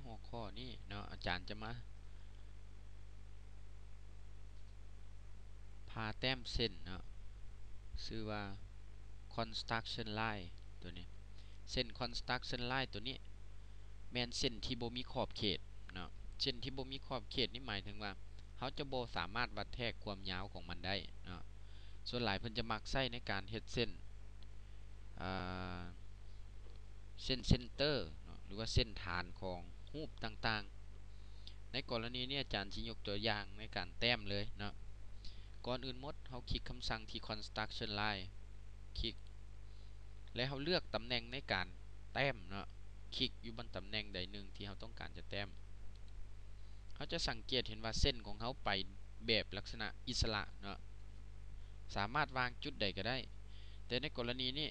ຫົວຂໍ້ນີ້ເນາະ ອາຈານຈະມາ ພາແຕ້ມເສັ້ນເນາະ ຊື່ວ່າ construction line ຕົວນີ້. ເສັ້ນ construction line ຕົວນີ້ ແມ່ນເສັ້ນທີ່ບໍ່ມີຂອບເຂດເນາະ. ເສັ້ນທີ່ບໍ່ມີຂອບເຂດນີ້ໝາຍເຖິງວ່າ ເຮົາຈະບໍ່ສາມາດວັດແທກຄວາມຍາວຂອງມັນໄດ້ເນາະ. ສ່ວນຫຼາຍເພິ່ນຈະມັກໃຊ້ໃນການເຮັດເສັ້ນ ອ່າ ເສັ້ນ center ເນາະ ຫຼືວ່າເສັ້ນຖານຂອງຮູບຕ່າງໆ. ໃນກໍລະນີນີ້ ອາຈານຊິຍົກຕົວຢ່າງໃນການແຕ້ມເລີຍເນາະ. ກ່ອນອື່ນໝົດ ເຮົາຄລິກຄຳສັ່ງທີ່ construction line ຄລິກ ແລະ ເຮົາເລືອກຕຳແໜ່ງໃນການແຕ້ມເນາະ. ຄລິກຢູ່ບ່ອນຕຳແໜ່ງໃດໜຶ່ງທີ່ເຮົາຕ້ອງການຈະແຕ້ມ. ເຮົາຈະສັງເກດເຫັນວ່າເສັ້ນຂອງເຮົາໄປແບບລັກສະນະອິດສະຫຼະເນາະ ສາມາດວາງຈຸດໃດກໍໄດ້. ແຕ່ໃນກໍລະນີນີ້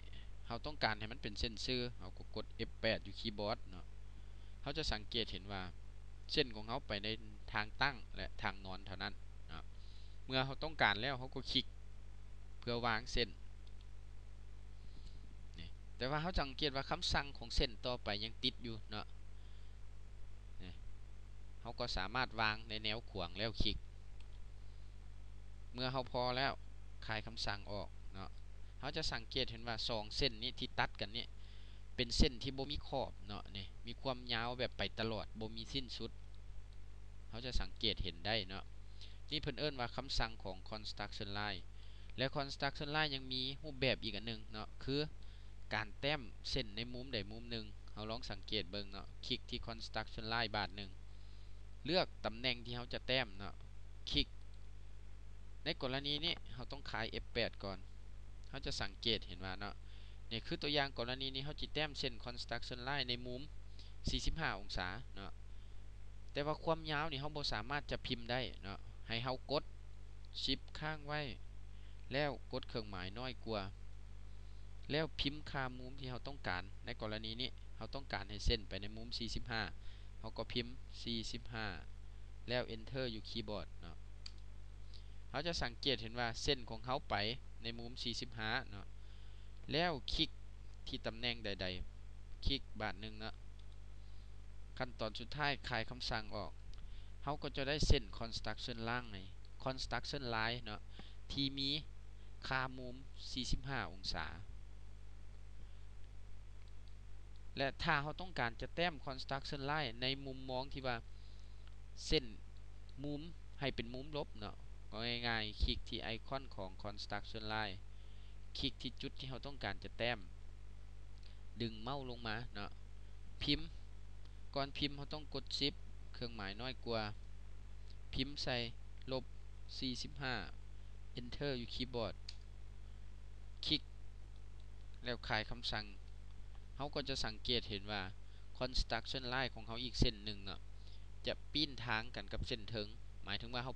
ເຮົາຕ້ອງການໃຫ້ມັນເປັນເສັ້ນຊື່ ເຮົາກໍກົດ F ແປດຢູ່ຄີບອດເນາະ. ເຮົາຈະສັງເກດເຫັນວ່າເສັ້ນຂອງເຮົາໄປໃນທາງຕັ້ງ ແລະ ທາງນອນເທົ່ານັ້ນເນາະ. ເມື່ອເຮົາຕ້ອງການແລ້ວ ເຮົາກໍຄລິກເພື່ອວາງເສັ້ນນີ້. ແຕ່ວ່າເຮົາສັງເກດວ່າຄຳສັ່ງຂອງເສັ້ນຕໍ່ໄປຍັງຕິດຢູ່ເນາະ. ນີ້ ເຮົາກໍສາມາດວາງໃນແນວຂວາງແລ້ວຄລິກ. ເມື່ອເຮົາພໍແລ້ວ ຄາຍຄຳສັ່ງອອກເນາະ. ເຮົາຈະສັງເກດເຫັນວ່າສອງເສັ້ນນີ້ທີ່ຕັດກັນນີ້ ເປັນເສັ້ນທີ່ບໍ່ມີຂອບເນາະ. ນີ້ ມີຄວາມຍາວແບບໄປຕະຫຼອດ ບໍ່ມີສິ້ນສຸດ. ເຮົາຈະສັງເກດເຫັນໄດ້ເນາະ. ນີ້ເພິ່ນເອີ້ນວ່າຄຳສັ່ງຂອງ construction line ແລະ construction line ຍັງມີຮູບແບບອີກອັນໜຶ່ງເນາະ ຄື ການແຕ້ມເສັ້ນໃນມຸມໃດມຸມໜຶ່ງ. ເຮົາລອງສັງເກດເບິ່ງເນາະ ຄລິກທີ່ construction line ບາດໜຶ່ງ ເລືອກຕຳແໜ່ງທີ່ເຮົາຈະແຕ້ມເນາະ ຄລິກ. ໃນກໍລະນີນີ້ ເຮົາຕ້ອງຄາຍ F ແປດກ່ອນ. ເຮົາຈະສັງເກດເຫັນວ່າເນາະ ນີ້ຄືຕົວຢ່າງກໍລະນີນີ້ ເຮົາຊິແຕ້ມເສັ້ນ construction line ໃນມຸມສີ່ສິບຫ້າອົງສາເນາະ. ແຕ່ວ່າຄວາມຍາວນີ້ ເຮົາບໍ່ສາມາດຈະພິມໄດ້ເນາະ. ໃຫ້ເຮົາກົດ Shift ຄ້າງໄວ້ ແລ້ວກົດເຄື່ອງໝາຍນ້ອຍກວ່າ ແລ້ວພິມຄ່າມຸມທີ່ເຮົາຕ້ອງການ. ໃນກໍລະນີນີ້ ເຮົາຕ້ອງການໃຫ້ເສັ້ນໄປໃນມຸມສີ່ສິບຫ້າ ເຮົາກໍພິມສີ່ສິບຫ້າ ແລ້ວ Enter ຢູ່ຄີບອດເນາະ. ເຮົາຈະສັງເກດເຫັນວ່າເສັ້ນຂອງເຮົາໄປໃນມຸມສີ່ສິບຫ້າເນາະ. ແລ້ວຄລິກທີ່ຕຳແໜ່ງໃດໆ ຄລິກບາດໜຶ່ງເນາະ. ຂັ້ນຕອນສຸດທ້າຍ ຄາຍຄຳສັ່ງອອກ. ເຮົາກໍຈະໄດ້ເສັ້ນ construction line construction line ເນາະ ທີ່ມີຄ່າມຸມສີ່ສິບຫ້າອົງສາ. ແລະ ຖ້າເຮົາຕ້ອງການຈະແຕ້ມ construction line ໃນມຸມມອງທີ່ວ່າເສັ້ນມຸມໃຫ້ເປັນມຸມລົບເນາະ, ເວົ້າງ່າຍໆ ຄລິກທີ່ໄອຄອນຂອງ construction line ຄລິກທີ່ຈຸດທີ່ເຮົາຕ້ອງການຈະແຕ້ມ, ດຶງເມົາສ໌ລົງມາເນາະ, ພິມ, ກ່ອນພິມເຮົາຕ້ອງກົດ Shift ເຄື່ອງໝາຍນ້ອຍກວ່າ, ພິມໃສ່ ລົບສີ່ສິບຫ້າ Enter ຢູ່ຄີບອດ, ຄລິກ ແລ້ວຂາຍຄຳສັ່ງ, ເຮົາກໍຈະສັງເກດເຫັນວ່າ construction line ຂອງເຮົາອີກເສັ້ນໜຶ່ງເນາະ ຈະປີ້ນທາງກັນກັບເສັ້ນເທິງ, ໝາຍເຖິງວ່າເຮົາ,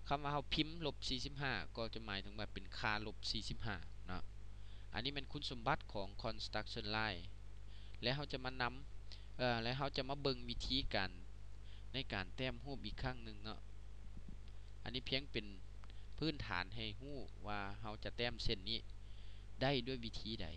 ຄຳວ່າເຮົາພິມ ລົບສີ່ສິບຫ້າ ກໍຈະໝາຍເຖິງວ່າເປັນຄ່າ ລົບສີ່ສິບຫ້າ ເນາະ. ອັນນີ້ແມ່ນຄຸນສົມບັດຂອງ construction line ແລະ ເຮົາຈະມານຳ, ເອີ ແລະ ເຮົາຈະມາເບິ່ງວິທີການໃນການແຕ້ມຮູບອີກຄັ້ງໜຶ່ງເນາະ. ອັນນີ້ພຽງເປັນພື້ນຖານໃຫ້ຮູ້ວ່າເຮົາຈະແຕ້ມເສັ້ນນີ້ໄດ້ດ້ວຍວິທີໃດ.